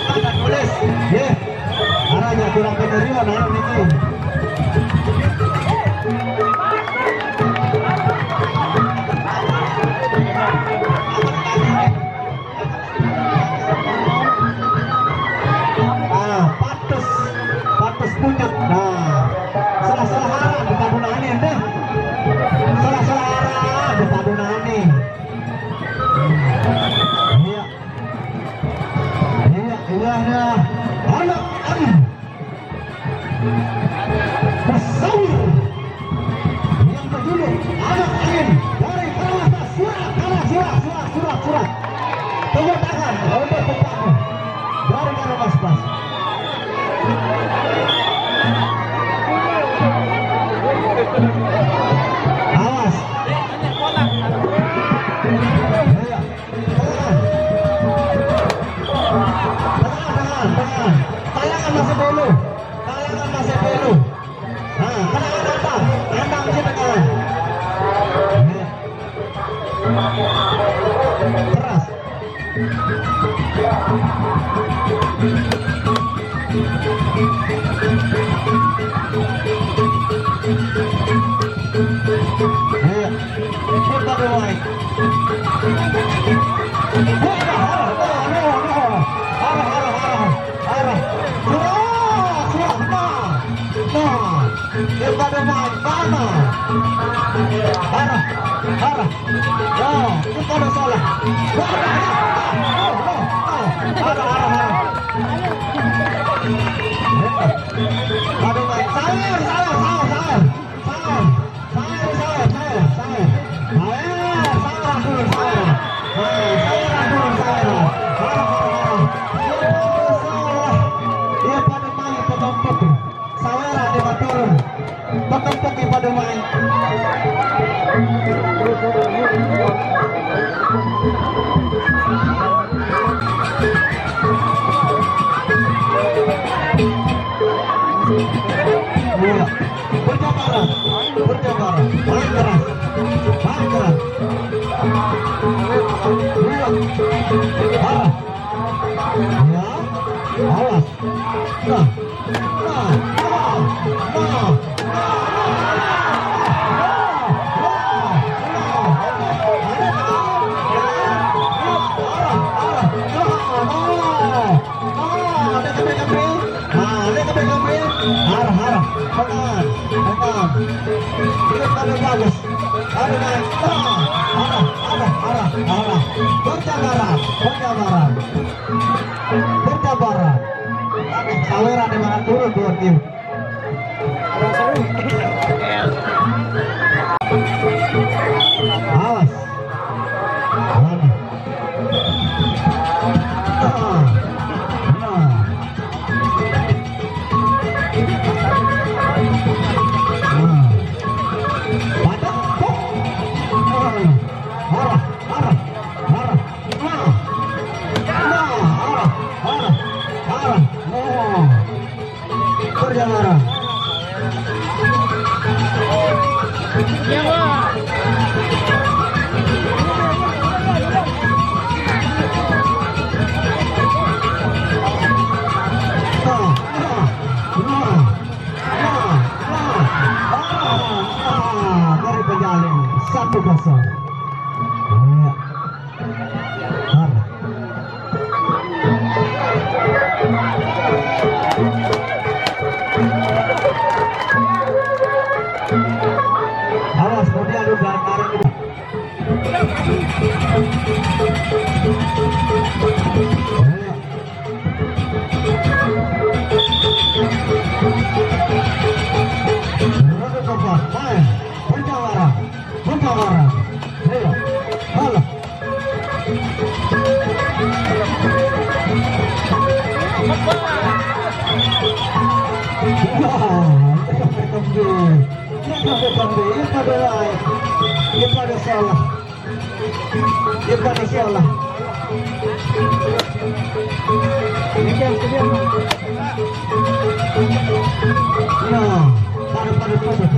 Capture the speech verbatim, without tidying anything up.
Ada tulis, ya. Arahnya kurang penerimaan, arah ini. Ah, patus, patus pucuk. Nah, salah-salah arah di padunahan ini deh. Salah-salah arah di padunahan ini. Iya. Iya, iya, iya. Anak angin. Pesawir yang berjudul Anak Angin dari Karangasem. Surat, surat, surat, surat, surat, surat. Tepuk tangan untuk pembawa dari Karangasem. Awas. Iya. Tayangan, tayangan, tayangan. Tayangan masih dulu. Tayangan masih dulu. Nah, tayangan apa? Tayangan kita, kawan. Keras. Iya. Putar dulu, Mike. Putar, arah, arah, arah, arah. Arah, arah, arah, arah. Surat, surat, nah. Nah. Kepada Mike, mana? Arah, arah. Nah, kepada salah. Arah, arah, arah. Aduh, Mike. Sawer, sawer, sawer, sawer. Sawer. Sawer, sawer, sawer, sawer. Sawer, sawer, sawer, sawer. Sawer, sawer, sawer, sawer. Arah, arah, arah. Iya, pada salah. Iya, pada Mike, pada empat tuh. Saweran dia mah turun. Bekempuk di pada main. Iya. Berjabaran. Berjabaran. Main keras. Main keras. Iya. Arah. Ya. Awas. Nah. Berjabaran, berjabaran. Berjabaran. Saweran di mana turun dua tim. Awas. Mana? Ah. Nah. Nah. Pada. Hop. Ah. Arah, arah, arah. Nah. Nah, arah, arah, arah. Nah. Berjalan. Dari Penjalin, satu kosong. Iya. Har. Awas, kemudian lu bareng-bareng udah. Ayo. Berapa, Bapak? Main. Berjawara. Berjawara. Sampai, sampai. Ini pada, ini pada salah. Ini pada salah. Nah, pada, pada, pada.